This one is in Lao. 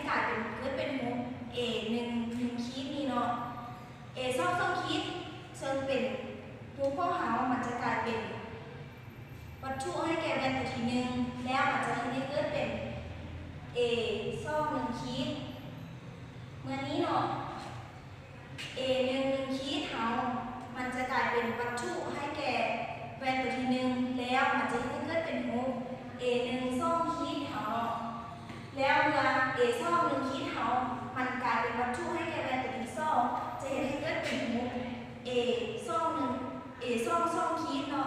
ກາຍເປັນ ເກີດເປັນຮູບ A ໜຶ່ງ ໜຶ່ງຂີດນີ້ເນາະ A ສອງ ສອງຂີດ ເຊິ່ງເປັນຮູບຂອງເຮົາ ມັນຈະກາຍເປັນວັດຖຸໃຫ້ແກ່ແວ່ນຕົວທີໜຶ່ງ ແລ້ວມັນຈະເຮັດໃຫ້ເກີດເປັນ A ສອງ ໜຶ່ງຂີດ ເມື່ອນີ້ເນາະ A ໜຶ່ງ ໜຶ່ງຂີດເຮົາ ມັນຈະກາຍເປັນວັດຖຸໃຫ້ແກ່ແວ່ນຕົວທີໜຶ່ງ ແລ້ວມັນຈະເຮັດໃຫ້ເກີດເປັນຮູບ A ໜຶ່ງ ສອງຂີດເຮົາເນາະ ແລ້ວເມື່ອ A ສອງ ໜຶ່ງຂີດເຮົາ ມັນກາຍເປັນວັດຖຸໃຫ້ແກ່ແວ່ນຕົວທີສອງ ຈະເຮັດໃຫ້ເກີດເປັນຮູບ A ສອງ ໜຶ່ງ A ສອງ ສອງຂີດເນາະ